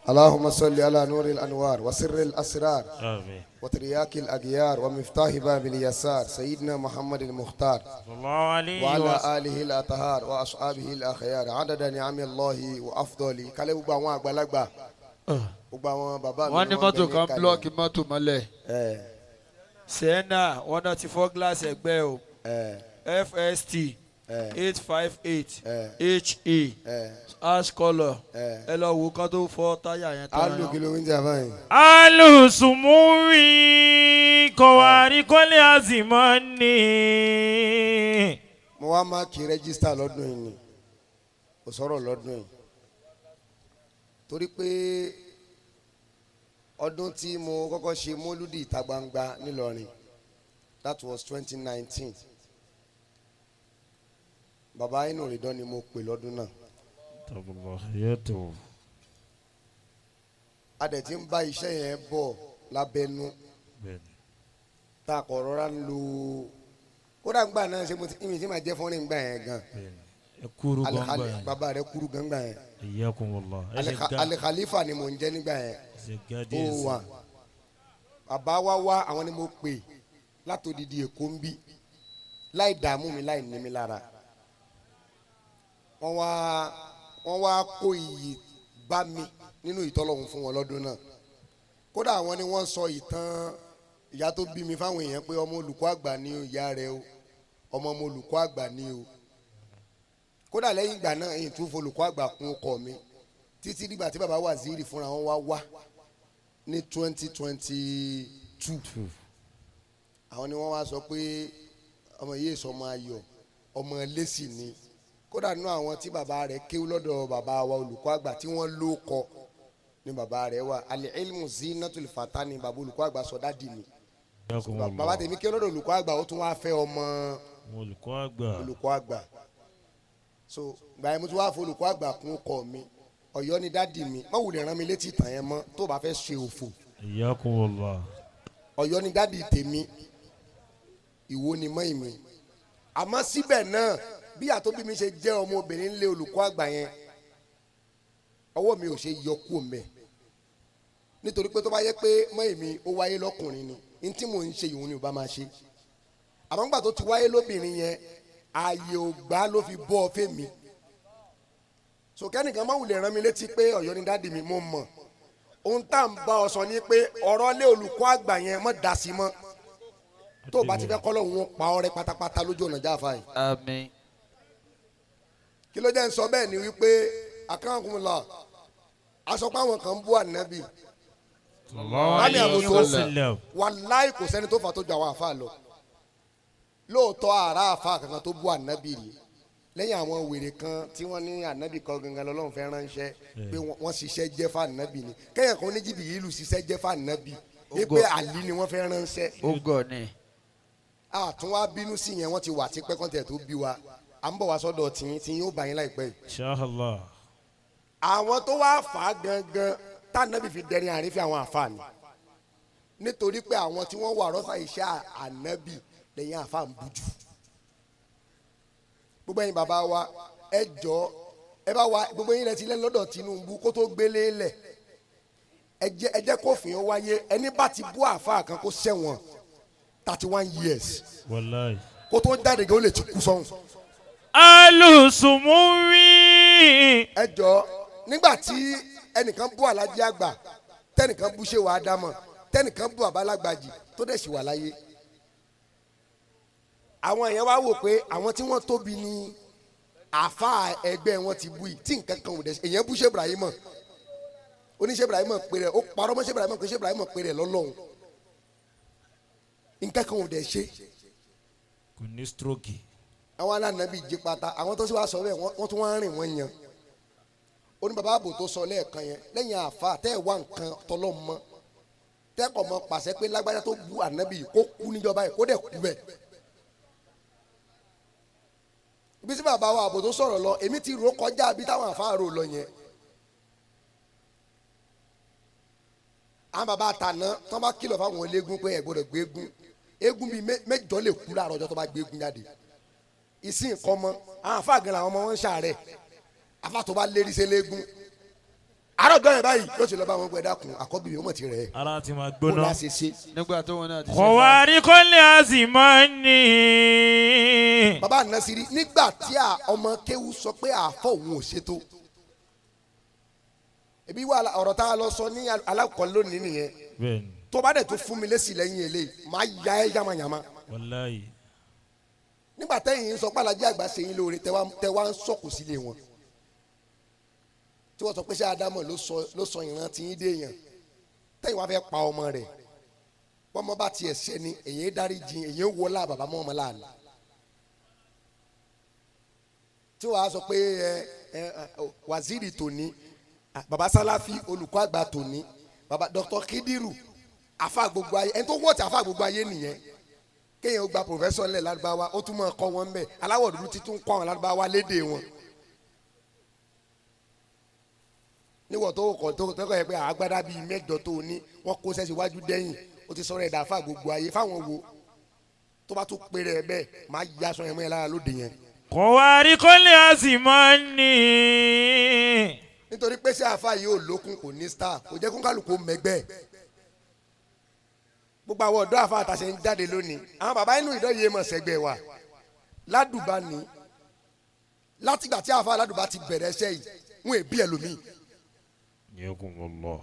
اللهم صل على نور الأنوار وسر الأسرار آمين. وترياك الأغيار ومفتاح باب اليسار سيدنا محمد المختار صلى الله عليه وعلى وسلم. آله الأطهار وأصحابه الأخيار عدد نعم الله وأفضل kálẹ̀ gbogbo àwọn àgbàlagbà, gbogbo àwọn bàbá mi Wọ́n ní ni mọ́tò bẹ ní kan kalẹ̀. Block mọ́tò mọ́lẹ̀. Ẹ. Sienna, wọ́n náà ti fọ́ gíláàsì ẹ̀gbẹ́ o. Ẹ. FST ẹ 858 ẹ HA ẹ ash colour. Ẹ. Ẹ lọ wo kán tó fọ́ táyà yẹn tán. Alu kìlọ̀ ń jà báyìí. Alùsùmùrì kọ̀wárí kọ́lé àzìmọ́ni. Mo wá mark register lọ́dún yìí ni, kò sọ̀rọ̀ lọ́dún yìí torí pé ọdún tí mo kọ́kọ́ ṣe mólúdì ìta gbangba nílọrin, that was 2019. Bàbá inú rìndọ́ ni mo pè lọ́dún náà. A dẹ̀ ti ń bá iṣẹ́ yẹn bọ̀ lábẹ́nú tá a kọ̀ rọra ń lo kódà ńgbà náà. Ṣe mo ti ìmì tí màá jẹ́ fọ́nrín ńgbà yẹn gan. Ẹ kúrú gbọ̀ngbà yẹn. Bàbá rẹ kúrú gan gbà yẹn. Iyyakumullah. Ẹ ṣe ga. Alikalifa ni mò ń jẹ́ nígbà yẹn. Ṣe ga Ó díẹ̀ sí. Wà bàbá wa wá, àwọn ni mo pè látòdìdí Èkó ń bí láì dààmú mi, láì ní mi lára. Wọ́n wá kó iyì bá mi nínú ìtọ́lọ́hún fún wọn lọ́dún náà. Kódà àwọn ni wọ́n sọ ìtàn ìyá tó bí mi fáwọn èèyàn pé ọmọ olùkọ́ àgbà ni ìyá rẹ o, ọmọ ọmọ olùkọ́ àgbà ni o. Kódà lẹ́yìn ìgbà náà, èyí tún folùkọ́ àgbà kún ọkọ mi títí dìgbà tí bàbá waziri fúnra wọn wá wá ní 2022. Àwọn ni wọ́n wá sọ pé ọmọ yìí sọ ọmọ ayọ̀, ọmọ lẹ́sì ni. Kódà nínú àwọn tí bàbá rẹ̀ kéwú lọ́dọ̀ bàbá wa olùkọ́ àgbà tí wọ́n ló kọ ní bàbá rẹ̀ wà. Al-ilmu zinatul fata ni bàbá olùkọ́ àgbà sọ dádì mi. Bàbá tèmi kéwú lọ́dọ̀ olùkọ́ àgbà, ó tún wá fẹ́ ọmọ olùkọ́ àgbà. Olùkọ́ àgbà. So gbà yẹn, mo tún wá fọ olùkọ́ àgbà kún ọkọ mi. Ọ̀yọ́ ni dádì mi. Má wulẹ̀ rán mi létí ìtàn yẹn mọ́ tó o bá fẹ́ ṣe òfò. Iyyakumullah. Ọ̀yọ́ ni dádì tèmi, Ìwó ni mọ́ ìmí. Àmọ́ síbẹ̀ náà, bí àtòbí mi ṣe jẹ́ ọmọbìnrin ńlẹ̀ olùkọ́ àgbà yẹn, ọwọ́ mi ò ṣe yọ kú mẹ́, nítorí pé tó bá yẹ pé mọ́ ìmí ó wáyé lọ́kùnrin ni, n tí mò ń ṣe ìhun ni ò bá máa ṣe. Àmọ́ nígbà tó ti wáyé lóbìnrin yẹn, ààyè ò gbà ló fi bọ́ ọ fẹ́mi. So kẹ́nìkan má wulẹ̀ rán mi létí pé Ọ̀yọ́ ni dádì mi. Mo mọ̀ ohun tá à ń bá ọ sọ ni pé ọ̀rọ̀ lé olùkọ́ àgbà yẹn, mọ́ dá sí mọ́ tó o bá ti fẹ́ kọ́ lọ́hùn ún pa ọrẹ pátápátá lójú ọ̀nà jáfa yìí. Àmín. Kí ló jẹ́ ń sọ bẹ́ẹ̀ ni wípé akramakumullah, aṣọ pé àwọn kan ń bú ànábì. Sallallahu Bámi alayhi àbùtò. wa sallam. Wàláì, kò sẹ́ni tó fà tó ju àwọn àfa lọ. Lóòótọ́, àrà àfa kankan tó bú ànábì rí lẹ́yìn àwọn wèrè kan tí wọ́n ní ànábì kan gangan lọ́lọ́run fẹ́ ránṣẹ́ pé wọ́n ṣiṣẹ́ jẹ́ fún ànábì ni. Kẹ́yìn kan ní jìbìrì ìlú ṣiṣẹ́ jẹ́ fún ànábì pé àlí ni wọ́n fẹ́ ránṣẹ́. Ó gọ̀ ni. Àtún wá bínú sí yẹn, wọ́n ti wà tipẹ́ kọ́ńtẹ̀ tó bí wa. À ń bọ̀ wá sọ́dọ̀ tìyín, tìyín ó bá yín láìpẹ́ yìí. Inshallah. Àwọn tó wá fà á gangan tànàbì fi dẹni àrífín, àwọn àfa ni, nítorí pé àwọn tí wọ́n wà rọ́fà iṣẹ́ ànábì lẹ́yìn àfa ń bójú. Gbogbo ẹ̀yin bàbá wa, ẹ jọ, ẹ bá wa, gbogbo yín lẹ ti lẹ́nu lọ́dọ̀ Tinubu kó tó gbélé lẹ̀. Ẹ jẹ́ kófin ó wáyé, ẹni bá ti bú àfa kan kó ṣẹ̀wọ̀n 31 years. Wallahi. Kó tó jáde gan, ó lè ti kú sọ́hùn. Alùsùmùrì. Ẹ jọ, nígbà tí ẹnìkan bú alájí àgbà, tẹnìkan bú ṣé wàá dámọ̀, tẹnìkan bú àbálágbàjì tó dẹ̀ sì wà láyé, àwọn èèyàn wá wò pé àwọn tí wọ́n tóbi ní àfa ẹgbẹ́ wọn ti bú yìí tí nǹkan kan ò dẹ̀ ṣe. Èèyàn bú ṣé Ibrahim, oníṣẹ́ Ibrahim pé rẹ̀, ó parọ́ mọ́ ṣé Ibrahim pé ṣé Ibrahim pé rẹ̀ lọ́lọ́run, nǹkan kan ò dẹ̀ ṣe. Kò ní stroke. Àwọn alánàbì jí pata, àwọn tó sì wá sọ bẹ́ẹ̀, wọ́n tún wá rìn wọ́n yan. Ó ní bàbá àbò tó sọ lẹ́ẹ̀kan yẹn lẹ́yìn àfa tẹ́ ẹ̀ wá nǹkan tọ́lọ́ mọ́ tẹ́kọ̀ mọ́ pàṣẹ pé lágbájá tó bu ànábì yìí kó kú níjọba yìí, kó dẹ̀ kú bẹ́ẹ̀. Ibi tí bàbá wa àbò tó sọ̀rọ̀ lọ, èmi ti rò kọjá bí táwọn àfa rò lọ yẹn. Àwọn bàbá àtàná tó bá kìlọ̀ fáwọn eléégún pé ẹ gbọ́dọ̀ gbé eégún, eégún bíi mẹ́jọ lè kú láàárọ̀ ọjọ́ tó bá gbé eégún jáde. Ìsìn nǹkan mọ́ àwọn àfa gan làwọn ọmọ wọn ń ṣàárẹ̀, àfa tó bá lérí sí eléégún. Àárọ̀ ọjọ́ yẹn báyìí yóò ti lọ bá wọn gbẹ dákun àkọ́bí mi ó mọ̀ ti rẹ̀ ẹ́. Ara ti máa Kó gbóná. láṣẹ ṣe. Nígbà tó wọn náà ti ṣe Kọ̀wárí kọ́lé àzìmọ́ni. Bàbá Nasiri nígbà tí a ọmọ kéwu sọ pé àfọ òun ò ṣètò. Ebi wà ọ̀rọ̀ tá a lọ sọ ní alákọ̀ọ́ lónìí nìyẹn. Bẹ́ẹ̀ni. Tó bá dẹ̀ tó fún mi lésì lẹ́yìn eléyìí, màá ya ẹ́ yamayama. Wàláyé. Nígbà tẹ́yìn ń sọ pé Alájí Àgbà ṣe yín lóore tẹ́ wá ń sọ̀kò sílé wọn. Tí wọ́n sọ pé ṣé Ádámọ̀ ló sọ ìran tí yín dé èèyàn. Tẹ́yìn wá fẹ́ pa ọmọ rẹ̀. Bọ́mọ bá tiẹ̀ ṣẹ́ ni èyí dárí jìn èyí wọlá bàbá mọ́ ọmọ láàlú. Tí wàá sọ pé ẹ ẹ waziri tòní, baba Sálàfí olùkọ́ àgbà tòní, baba Dr. Kidiru afa gbogbo ayé, ẹni tó wọ́ọ̀tì afa gbogbo ayé nìyẹn. Kéèyàn gba professor ńlẹ̀ ládùbáwá ó tún máa kọ́ wọn bẹ́ẹ̀ aláwọ̀ dúdú ti tún kọ́ àwọn ládùbáwá lédè wọn. Níwọ̀ tó kọ̀ tó tẹ́kọ̀ yẹ pé àgbàdá bíi mẹ́jọ tó ní wọ́n kó sẹ́sì wájú dẹ́yìn ó ti sọ̀rọ̀ ẹ̀dá afa gbogbo ayé fáwọn wo tó bá tún péré ẹ bẹ́ẹ̀ máa yá aṣọ yẹn mọ́ ẹ lára lóde yẹn. Kọ̀wárí kọ́lé àzìmọ́ni. Nítorí pé ṣé àfa yìí ò lókun kò ní star kò jẹ́ kó kálukú mẹ́gbẹ́. Gbogbo àwọn ọ̀dọ́ àfa àtàṣe ń jáde lónìí àwọn bàbá inú ìdọ́ yìí mọ̀ sẹ́gbẹ́ wa ládùbá ni látìgbà tí àfa ládùbá ti bẹ̀rẹ̀ ẹsẹ̀ yìí wọn èbí ẹlòmíì. Yakumullah.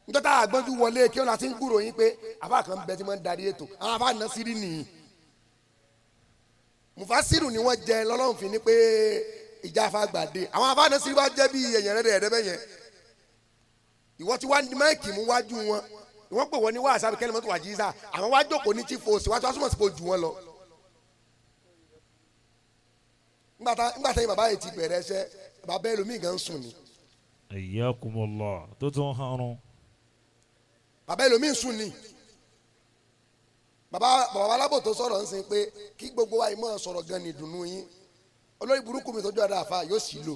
Nítorí àgbọ̀njú wọlé kí wọn láti ń gbúrò yín pé àfa kan bẹ tí wọ́n ń darí ètò àwọn àfa Nasiri nìyí. Mufasiru ni wọ́n jẹ lọ́lọ́run fi ni pé ìjà afa gbàdé àwọn afa Nasiri wá jẹ́ bí èèyàn rẹ̀ rẹ̀ bẹ́yẹn. Ìwọ ti wá ní máìkì mú wájú wọn ìwọ́n pè wọ́n ní wàásù àbíkẹ́lẹ́ mọ́tò wàjísà àwọn wá jókòó ní chief host wájú wá súnmọ́ sí pé jù wọ́n lọ. Ńgbà tá yín bàbá yìí ti bẹ̀rẹ̀ ẹsẹ̀ bàbá ẹlòmíì gan sùn ni. Yakumullah tó tún harun. Bàbá ẹlòmíì sùn ni. Bàbá alábò tó sọ̀rọ̀ ń sin pé kí gbogbo wa yìí mọ̀ sọ̀rọ̀ gan ni ìdùnnú yín olórí burúkú mi tọ́jú àdá àfa yóò sì lò.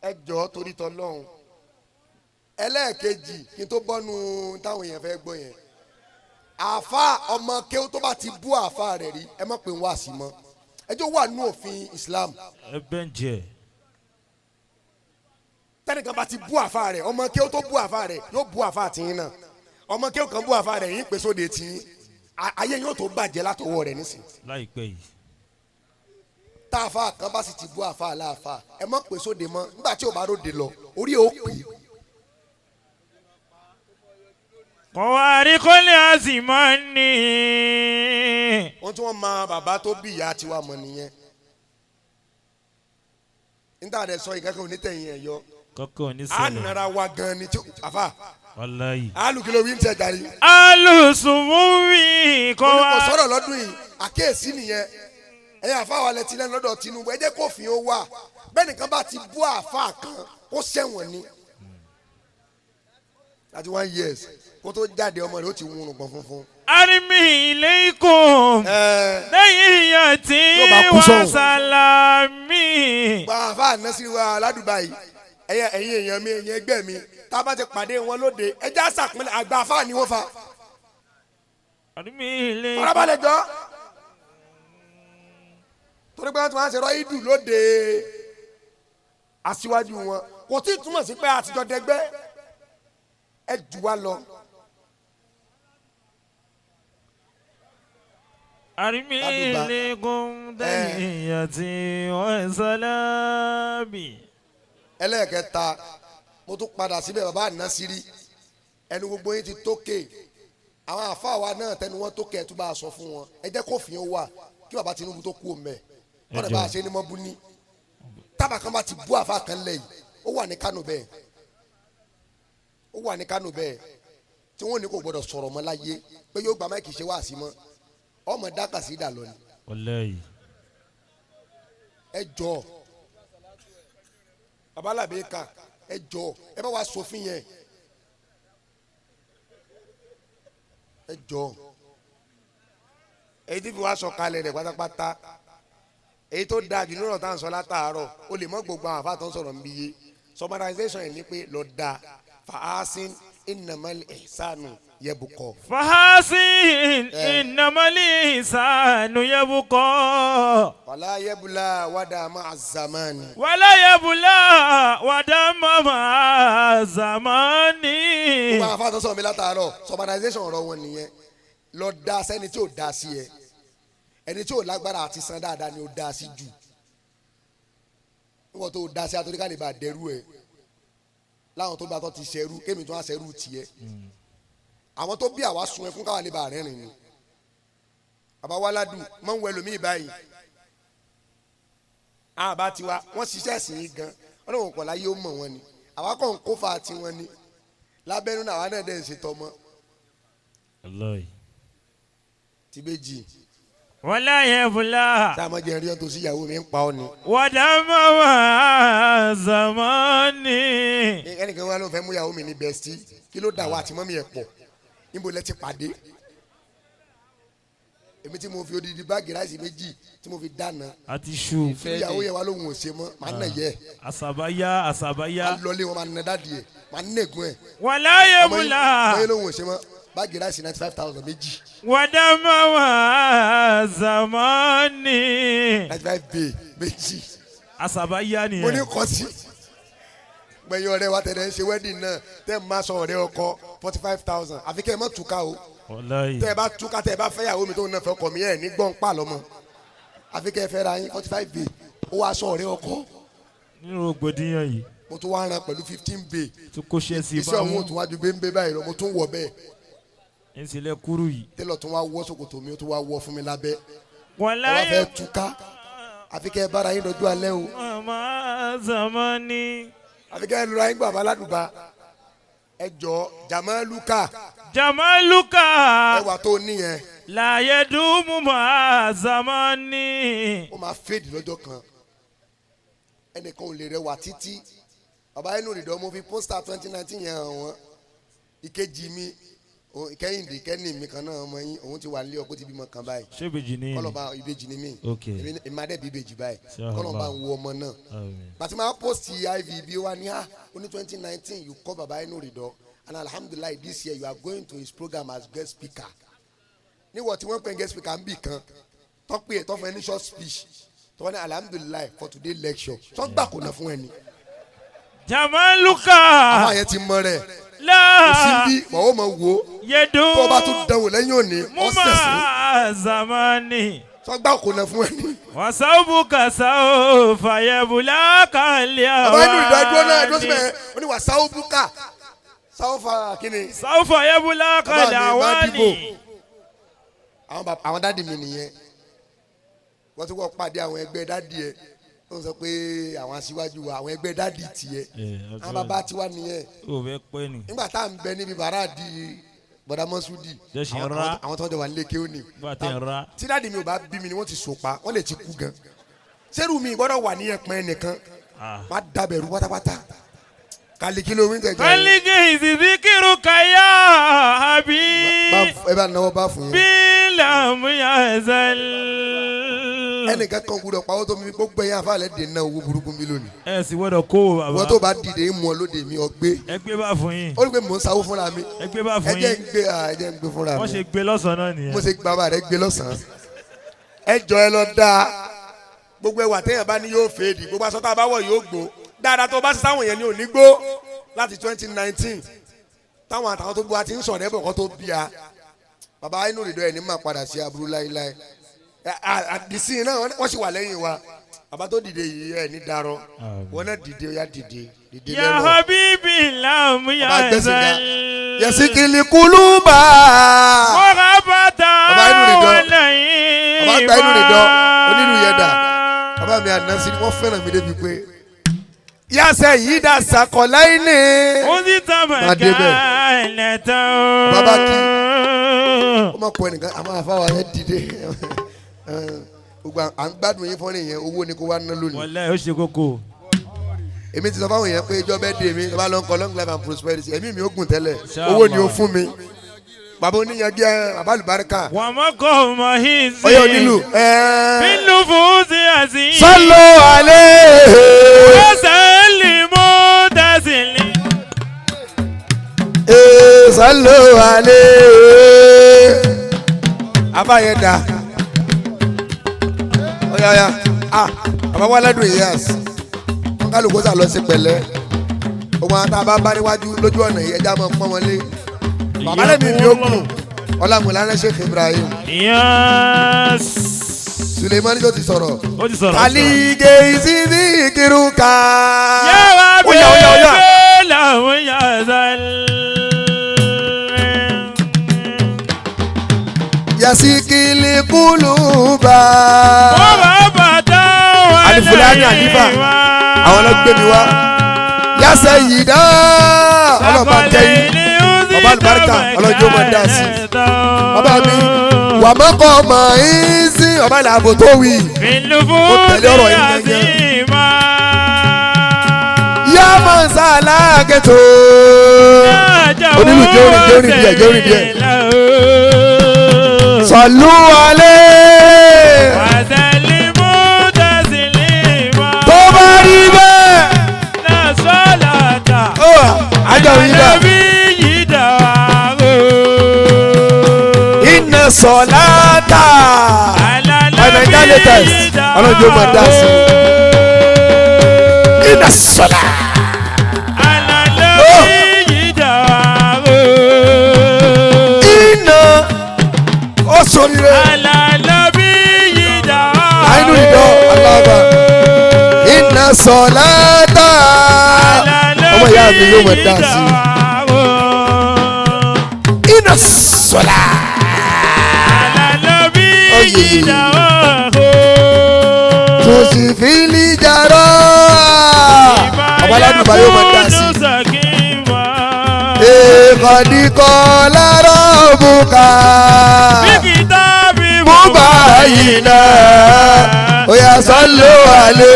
Ẹ jọ̀ọ́ torí tọlọ́hun. Ẹlẹ́ẹ̀kejì kí n tó bọ́nu táwọn èèyàn fẹ́ gbọ́ yẹn àfa ọmọ kéwú tó bá ti bú àfa rẹ̀ rí ẹ má pè ń wá sí mọ́ ẹjọ́ wà nú òfin Islam. Ẹ bẹ́ẹ̀ jẹ́. Tẹnìkan bá ti bú àfa rẹ̀ ọmọ kéwú tó bú àfa rẹ̀ yóò bú àfa tìyín náà ọmọ kéwú kan bú àfa rẹ̀ yín pèsè òde tìyín ayé yóò tó bàjẹ́ látọwọ́ rẹ̀ nísìn. Láìpẹ́ yìí. Tá àfa kan bá sì ti bú àfa aláàfa ẹ má pèsè òde mọ́ nígbà tí ò bá ròde lọ orí ò pè é. Kọ̀wárí kọ́lé àzìmọ́ni. Ohun tí wọ́n ma bàbá tó bí ìyá tiwa mọ̀ nìyẹn. Níta rẹ̀ sọ ìkankan onítẹ̀yìn ẹ̀ yọ. Kọ́kọ́ ní A sẹ́lẹ̀. nara wa gan ni tí àfa. Wàláyé. Alùkìlọ̀ wí ń tẹ̀ jàre. Alùsùnmùwì Mo ní kò kọ́wá. sọ̀rọ̀ lọ́dún yìí àkíyèsí nìyẹn. Ẹ̀yin àfa wa lẹ ti lẹ́nu lọ́dọ̀ Tinubu ẹ jẹ́ kófin ó wà. Bẹ́ẹ̀ nìkan bá ti bú àfa kan kó sẹ́wọ̀n ni. 31 years kó tó jáde ọmọ rẹ̀ ó ti wúrun gbọ̀n funfun. Arimi ileikum. Lẹ́yìn ìyàtí Yóò bá kú wa sọ́hùn. sálámì. Gba àfa Nasiri wa aládùúgbà yìí ẹ̀yin ẹ̀yin èèyàn mi ẹ̀yin ẹgbẹ́ mi tá a bá ti pàdé wọn lóde ẹjẹ́ àṣàpínlẹ̀ àgbà àfa ni wọ́n fa. Arimi ileikum. Farabalẹ̀ jọ torí pé wọ́n ti máa ń ṣe rọ́ìdù lóde aṣíwájú wọn kò tí ì túmọ̀ sí pé àtijọ́ dẹgbẹ́ ẹ jù wá lọ. Arimi Ládùúgbà. ileikum. Lẹ́yìn ìyàtí wa sálámì. Ẹlẹ́ẹ̀kẹta mo tún padà síbẹ̀ bàbá Nasiri ẹnu gbogbo yín ti tókè àwọn àfa wa náà tẹnu wọn tókè ẹ tún bá a sọ fún wọn ẹ jẹ́ kófin ó wà kí bàbá Tinubu tó kú òun bẹ̀ wọ́n dẹ̀ bá a ṣe ní mọ́bú ní tábà kan bá ti bú àfa kan lẹ̀ yìí ó wà ní Kánò bẹ́ẹ̀ ó wà ní Kánò bẹ́ẹ̀ tí wọ́n ní kò gbọ́dọ̀ sọ̀rọ̀ mọ́ láyé pé yóò gba máìkì ṣe wáàsí mọ́ ọmọ dákàsí dà lọ ni Wàláyé. ẹ jọ babalábẹ ká ẹ jọ ẹ bá wa sòfin yẹn ẹ jọ èyí tí fi wá sọ̀kalẹ̀ rẹ̀ pátápátá èyí tó dáa jù nínú ọ̀tá ń sọ látàárọ̀ o lè mọ gbogbo àwọn àfa tó ń sọ̀rọ̀ nbí yé summarization yìí ni pé lọ da fàásìn innamal ihsanu Yẹbukọ. فحسن Eh. إنما الإنسان يبقى Wàlá yẹbula wàdà máa zamani. ولا يبلى ودم مع الزمان. Gbogbo àwọn afáàtọ̀ sọ̀rọ̀ mi látàárọ̀, urbanization ọ̀rọ̀ wọn nìyẹn. Lọ da sẹ́ni tí ò da sí ẹ, ẹni tí ò lágbára àti san dáadáa ni ó da sí jù. Níwọ̀n tó da sí àtòrí ká lè bá dẹrú ẹ, láwọn tó bá tọ́ ti ṣẹrú kémi tó wá ṣẹrú tiẹ̀. Àwọn tó bí àwa sun ẹkún káwa lè bá rẹ́rìn ni. Bàbá wa ládùn mọ̀ ń wẹ lómi báyìí. Àbá tiwa wọ́n ṣiṣẹ́ ẹ̀sìn yìí gan, ọlọ́run kọ̀ láyé ó mọ̀ wọn ni, àwa kàn ń kó fa tiwọn ni lábẹ́nú náà, àwa náà dẹ̀ ń ṣe tọmọ. الله. Ti méjì. ولا يبلى Tá a máa jẹ rí ọ́n tó sí ìyàwó mi ń pa ọ́ ni. ودم مع الزمان. Ẹnìkan wá ló fẹ́ mú ìyàwó mi ní bestie, kí ló dà wá àti mọ́mí ẹ̀ pọ̀? Níbo lẹ ti pàdé? Èmi tí mo fi odidi báàgì ráìsì méjì tí mo fi dáná. Àti ṣu. Ìfẹ́ Ìyàwó dé. yẹn wá lóhùn ò ṣe mọ́, màá nà yẹ. Àṣàbáyá àṣàbáyá. Màá lọlé wọn, màá nà dáàdì ẹ̀, màá nẹ̀gùn ẹ̀. ولا Ọmọ yẹn يبلى lóhùn ò ṣe mọ́, báàgì ráìsì 95,000 méjì. ودم مع الزمان. 95 bay méjì. Àṣàbáyá Mo ní nìyẹn. kọ́ sí. Gbẹ̀yìn ọ̀rẹ́ wa tẹ̀lé ń ṣe wedding náà, tẹ́ ẹ̀ máa sọ ọ̀rẹ́ ọkọ 45,000, àfi kẹ́ ẹ má túká o. Wallahi. Tẹ́ ẹ bá túká, tẹ́ ẹ bá fẹ́yàwó mi tó ń náà fẹ́ ọkọ mi, ẹ̀ ní gbọ́n pa lọ́mọ. Àfi kẹ́ ẹ fẹ́ ra yín 45 bay, ó wá sọ ọ̀rẹ́ ọkọ. Nínú rògbòdìyàn yìí. Mo tún wá ran pẹ̀lú 15 bay. Tó kó ṣe sí Iṣẹ́ òun ò báwọn. tún wájú gbéńbé báyìí lọ, mo tún wọ̀ bẹ́ẹ̀. Ń sílẹ̀ kúrú yìí. Tẹ́lọ̀ tún wá wọ́ ṣòkòtò mi, ó tún wá wọ́ fún mi lábẹ́. Ẹ ولا wá fẹ́ túká, àfi kẹ́ ẹ bára yín dọjú alẹ́ o. يبلى مع الزمان. Àfi kẹ́ ẹ lura yín gbà bá ládùbà. Ẹ jọ Jamaluka. جمالك Ẹwà tó níyẹn. لا يدوم مع الزمان. Ó máa fèdì lọ́jọ́ kan, ẹnìkan ò lè rẹwà títí. Bàbá inú ìdán, mo fi pósítà 2019 yẹn hàn wọ́n. Ìkejì mi Kẹ́hìndé kẹ́ni mi kan náà, ọmọ yín, òun ti wà nílé ọkọ, ti bímọ kan báyìí. Ṣé ìbejì ni? Kọlọba ìbejì ni mí. Ok. Èmi máa dẹ̀ bí ìbejì báyìí. Inshallah. Kọlọba ń wo ọmọ náà. Àmín. Bàtí máa post iv bí wa ní ah, ó ní 2019 you call baba inú ìdán and alhamdulillahi this year you are going to his program as guest speaker. Níwọ̀ tí wọ́n pè ní guest speaker ń bì kan tọ́pẹ́ ẹ̀ tọ́fún ẹ ní short speech, tọ́wọ́n ní alhamdulillahi for today lecture, sọ́gbà kò ná fún ẹ ni. جمالك Àwọn yẹn ti mọ rẹ̀ kò sí لا bí wọ́n ó mọ̀ wò ó. يدوم Tó o bá tún dánwò lẹ́yìn òní, ọ̀sẹ̀ sí. مع الزمان. Sọ́gbà kò ná fún ẹ ni. وثوبك سوف يبلى Bàbá inú ìdá dúró náà dúró كالأواني. síbẹ̀, ó ní wà sáwó búkà sáwó fa kíni. سوف يبلى Bàbá mi bá كالأواني. dìbò. Àwọn dádì mi nìyẹn, wọ́n ti wọ́n pàdé àwọn ẹgbẹ́ dádì ẹ̀, ó ń sọ pé àwọn aṣíwájú wa, àwọn ẹgbẹ́ dádì tiẹ̀, àwọn bàbá tiwa nìyẹn. Ó fẹ́ pẹ́ ni. Nígbà tá à ń bẹ níbi bàrà di bọ̀dá mọ́súdì. Jẹ́ ṣe ń rá. Àwọn tó ń jọ wà nílé kéwòn ni. Nígbà tí ń ra. Tí dádì mi ò bá bí mi ni wọ́n ti so pa, wọ́n lè ti kú gan. Sẹ́rù mi gbọ́dọ̀ wà ní ẹ̀pẹ́ nìkan, má dabẹ̀rù pátápátá kàlíkì ló ń tẹ̀jọ́. Kálíkì ìsìnkírù kàyà àbí. Ẹ bá náwó bá fún yín. Bí làmú yà zẹl. Ẹnìkan kan gbọ́dọ̀ pawọ́ tó mi, gbogbo ẹ̀yin afáàlẹ́ dè ná owó burúkú mi lónìí. Ẹ sì gbọ́dọ̀ kó o bàbá. Wọ́n tó bá dìde ń mú ọ lóde mi ọgbẹ́. Ẹ gbé bá fún yín. Ó rí pé mò ń sáwó fúnra mi. Ẹ gbé bá Ẹ fún jẹ́ ń yín. gbé, ẹ jẹ́ ń gbé fúnra Wọ́n mi. ṣe gbé lọ́sàn-án náà nìyẹn. Mo ṣe bàbá rẹ gbé lọ́sàn-án. Ẹ jọ, ẹ lọ dáa. Gbogbo ẹwà téèyàn bá ní yóò fèèdì, gbogbo aṣọ tá a bá wọ̀ yóò gbó. Dáadáa tó bá ṣe sáwọn yẹn ní òní gbó láti 2019 táwọn àtàwọn tó gbó a ti ń sọ̀rọ̀ ẹ̀bọ̀ kan tó bí a. Bàbá inú ìdọ̀ ẹ̀ ní máa padà sí aburú láéláé. Àdìsí náà wọ́n sì wà lẹ́yìn wa. Bàbá tó dìde yìí ẹ̀ ní darọ. Wọn náà dìde, ó yá, dìde dìde Ya lẹ́rọ̀. habibi lam Bàbá gbẹ́sìn ga. yazal. Yẹ̀sìkìlì kúlúbà. Mọ̀rábàtà Bàbá inú rẹ̀ dán. wọlé Bàbá gba inú rẹ̀ dán. Onílù yẹn dà. Bàbá mi àná sí ni wọ́n fẹ́ràn mi débi pé. Yàsẹ̀ yìí dà sàkọ̀láì ní. Ó sì tàbí Má débẹ̀. kálẹ̀ tán. Bàbá kí. Ó má pọ̀ ẹnìkan, àmọ́ àfáwà yẹn dìde. Gbogbo à ń gbádùn yín fọ́nrán yẹn, owó ni kó wá ná lónìí. Wọlé ó ṣe kókó. Èmi ti sọ fáwọn èèyàn pé ìjọ bẹ́ẹ̀ dé mi, bá lọ ń kọ long life and prosperity, ẹ̀mí mi ó gùn tẹ́lẹ̀, owó ni ó fún mi. Bàbá oníyanjú ẹ, bàbá àlùbáríkà. Wà má kọ́ ọmọ hìzì. Ọyọ onílù. Ẹ̀ẹ́. Bínú fún sí àzí. Sọlọ alẹ́. Ọ̀sẹ̀ lè mú dásìlì. Ee. Sọlọ alẹ́. Abáyẹ da. Oya oya ah bàbá wa lẹ́dùn yíyàs. Wọ́n kálukú sà lọ sí pẹ̀lẹ́. Òun àti àbá bá níwájú lójú ọ̀nà yìí ẹja máa pọ́n wọn lé. Bàbá lẹ́mi mi ó kù. Ọlámùlá Sheikh Ibrahim. Yes. Suleiman tó ti sọ̀rọ̀. Ó ti sọ̀rọ̀. Kàlígé ìsídìí kírúkà. Yàrá Oya oya oya. bẹ́ẹ̀ làwọn yàrá. Yasikili kuluba. Bọ́bá bàtà wà Alifulani Alifa, àwọn ló gbé mi wá. Yasẹ yìí dá. Ọlọ́ba kẹ́yìn. Bàbá àlùbáríkà, ọlọ́jọ́ máa dá sí. Bàbá mi, wà mọ́kọ́ mọ̀ ẹ́ sí ọba ìlàbò tó wì. Mo tẹ̀lé ọ̀rọ̀ yìí gẹ́gẹ́. Yá máa ń sá aláàkẹ́tò. Onílù jẹ́ orin jẹ́ orin díẹ̀ jẹ́ orin díẹ̀. Sọ̀lú alẹ́. Wàsálímù tẹ̀sílímà. Tó bá rí bẹ́ẹ̀. Náà sọ́làtà. Ó wà, àjọ yìí dà. Ànábì yìí dà o. Iná sọ̀láta. Àlànábì Naija latest. yìí dà Ọlọ́run yóò máa dá sí i. o. Iná sọ̀lá. Àlànábì yìí dà o. Iná ó sọ̀rọ̀. Àlànábì yìí dà o. Àìnú ìdán aláàbà. Iná sọ̀láta. Ọmọ ìyá mi yóò máa dá sí i. Iná sọ̀lá. Àlànábì Oyè. yìí dà o. Tòsífìlì jàrọ̀. Ọba aládùnbá yóò máa dá sí i. Èkọ̀dìkọ̀ lárọ̀ bùkà. Mú báyìí náà. Oya sọ́lọ́ àlè.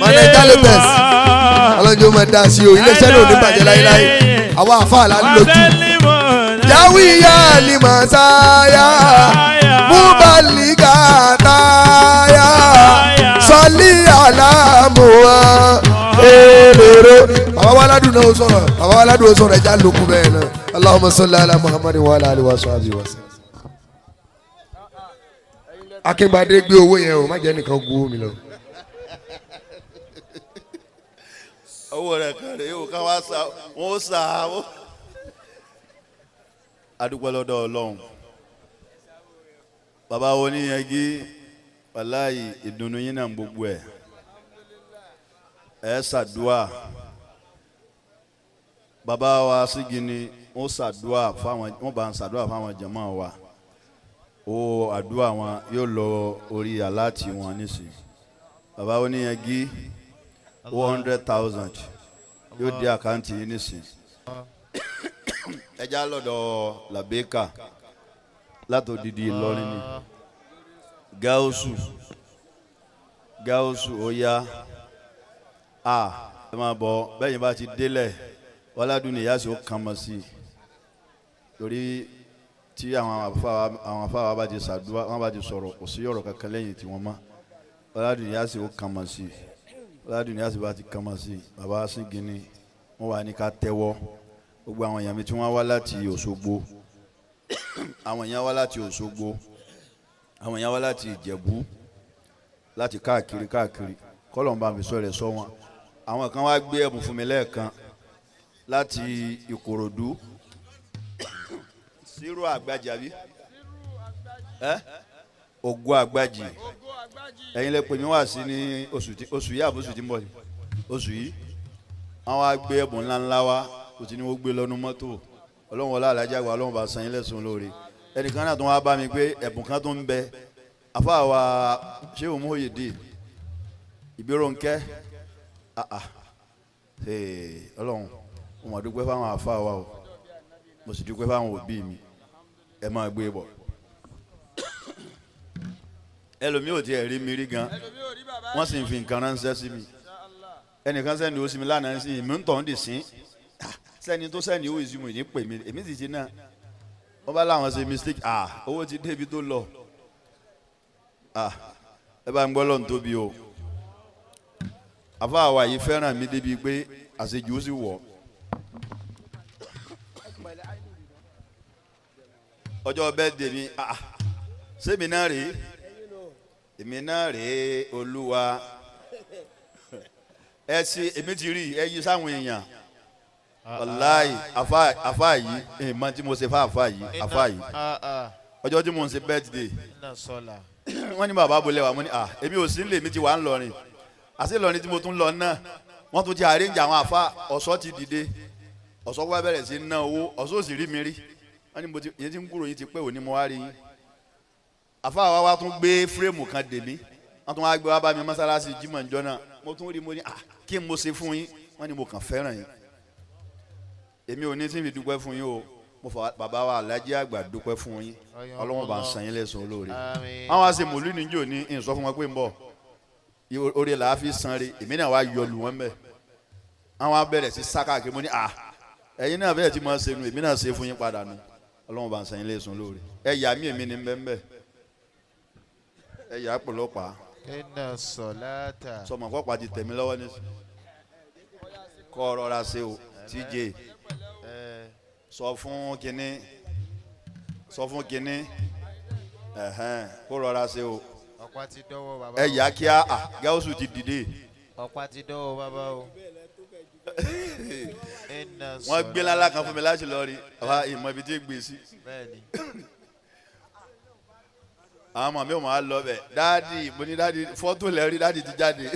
Manager latest. Ọlọ́njọ́ máa dá sí o. Iléeṣẹ́ náà ò ní bàjẹ́ láéláé. Àwọn àfáà là ń lójú. Yawiya limasaya. Mubaliga taya. Sọlí àlámùwà. Eléré. Bàbá wa aládùn náà ó sọ̀rọ̀. Bàbá wa aládùn ó sọ̀rọ̀ ẹja lókun bẹ́ẹ̀ náà. Allahumma salli ala Muhammadin wa ala alihi wa sahbihi wa sallam. Akíngbadé gbé owó yẹn o, má jẹ́ nìkan gbowó mi lọ. Owó rẹ̀ kan rèé o, ká wá sa wọn ó sa ó. Adúpẹ́ lọ́dọ̀ Ọlọ́run. Bàbá wo ní yẹn wàláyé ìdùnnú yín náà gbogbo ẹ̀. Ẹ ṣàdúà. Bàbá wa Sígìní wọ́n ṣàdúà fáwọn, wọ́n bá ń ṣàdúà fáwọn jàmáà wa. Owó àdúà wọn yóò lọ orí aláàtì wọn nísìnyí. Bàbá wo ní yẹn 100,000 yóò di àkáǹtì yín nísìnyí. Ẹja lọ́dọ̀ làbẹ́kà látòdìdí Ìlọrin ni gáúsù gáúsù ó yá a ẹ máa bọ̀ bẹ́ẹ̀ yín bá ti délẹ̀ wàládùn ní ìyáàsì ó kàn mọ́ sí i torí tí àwọn afáwa bá ti sàdúrà wọn bá ti sọ̀rọ̀ kò sí ọ̀rọ̀ kankan lẹ́yìn tí wọ́n mọ́. Wàládùn ní ìyáàsì ó kàn mọ́ sí i. Wàládùn ní ìyáàsì bá ti kàn mọ́ sí i, bàbá Sígìní wọn wà ní ká tẹ́wọ́. Gbogbo àwọn èèyàn mi tí wọ́n wá láti Òṣogbo, àwọn èèyàn wá láti Òṣogbo, àwọn èèyàn wá láti Ìjẹ̀bú, láti káàkiri káàkiri, kọ́lọ̀ ń bá mi sọ rẹ̀ sọ wọn. Àwọn kan wá gbé ẹ̀bùn fún mi lẹ́ẹ̀kan láti Ìkòròdú, Sírò Àgbàjì àbí ẹ́ Ògo Àgbàjì. Ẹ̀yin lẹ pè mí wá sí ní oṣù yìí àbí oṣù tí ń bọ̀ yìí, oṣù yìí wọ́n wá gbé ẹ̀bùn ńláńlá wá, kò sí ní wọ́n gbé lọ́nu mọ́tò. Ọlọ́run wọlé alájà wa, Ọlọ́run bá san yín lẹ́sùn lóore. Ẹnìkan náà tó wá bá mi pé ẹ̀bùn kan tó ń bẹ afáwa Shehu Muhyiddin Ìbírónkẹ́. Ọlọ́run mo mà dúpẹ́ fáwọn afáwa o, mo sì dúpẹ́ fáwọn òbí mi. Ẹ máa gbé bọ̀. Ẹlòmíì ò tiẹ̀ rí mi rí gan, wọ́n sì ń fi nǹkan ránṣẹ́ sí mi. Ẹnìkan sẹ́ni ó sì mi lánàá sí mi ń tọ̀ ń dì sí sẹ́ni tó sẹ́ni ó ìsúnmù ní pè mí, èmi sì ti náà wọ́n bá láwọn ṣe mistake. Owó ti débi tó lọ. Ẹ bá ń gbọ́ lọ́n tóbi o. Àfáà wa yìí fẹ́ràn mi débi pé àṣejù ó sì wọ̀. Ọjọ́ birthday mi, ah, sẹ́mi náà rèé, èmi náà rèé Olúwa. Ẹ ṣe èmi ti rí ẹ yí sáwọn èèyàn. Wàláì, àfa yìí, ẹ̀ mọ tí mo ṣe fún àfa yìí, àfa yìí. Ọjọ́ tí mo ń ṣe birthday, Iná sọlá. wọ́n ní bàbá bolẹ̀ wà. Mo ní à, èmi ò sí nílé mi, ti wà ń lọrin. Àti Ìlọrin tí mo tún lọ náà, wọ́n tún ti arrange àwọn àfa. Ọ̀ṣọ́ ti dìde, ọ̀ṣọ́ wá bẹ̀rẹ̀ sí ná owó. Ọ̀ṣọ́ ò sì rí mi rí. Wọ́n ní mo ti yẹn ti ń kúrò yín ti pẹ́, òní mo wá rí yín. Àfa wa tún gbé frame kan dè mí, wọ́n tún wá gbé wá bá mi mọ́sálásí Jímọ̀ njọ́ náà. Mo tún rí, mo ní à, kí n mo ṣe fún yín? Wọ́n ní mo kàn fẹ́ràn yín. Èmi ò ní tí n fi dúpẹ́ fún yín o. Mo fà bàbá wa Alájí Àgbà dúpẹ́ fún yín. Ọlọ́wọ́n bá ń san yín lẹ́sùn olóore. Àmín. Àwọn àṣẹ mòlú níjò ní ìsọ fún wọn pé ń bọ̀. Orí là á fi san re. Èmi náà wá yọlù wọn bẹ́ẹ̀. Àwọn abẹ́rẹ́ sí sákàkiri. Mo ní à, ẹ̀yin náà bẹ́ẹ̀ tí mo ṣe nu, èmi náà ṣe fún yín padà nu. Ọlọ́wọ́n bá ń san yín lẹ́sùn olóore. Ẹ yà mí, èmi ní bẹ́ẹ̀. Ẹ yà á pọ̀lọpàá. Iná sọláta. Sọmọ kọ́pàá ti tẹ̀mí lọ́wọ́ ní kọ́ rọra ṣe o. TJ, sọ fún kinní, sọ fún kinní, ẹ̀hẹ́n, kó rọra ṣe o. Ọ̀pá ti dọ́wọ́ bàbá Ẹ o. yà kíá. À, Gáúsù ti dìde. Ọ̀pá ti dọ́wọ́ bàbá o. Iná Wọ́n gbé lálá kan fún mi láti lọ rí àwa ìmọ̀ ibi tí gbé sí. Bẹ́ẹ̀ni. Àwọn ọmọ mi ò máa lọ bẹ̀. Daddy, mo ní daddy, fọ́tò lẹ́rí daddy ti jáde.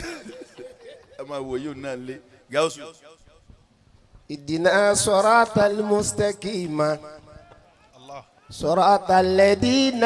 Ẹ máa wò yóò náà lé Gáúsù. اهدنا صراط المستقيم صراط الذين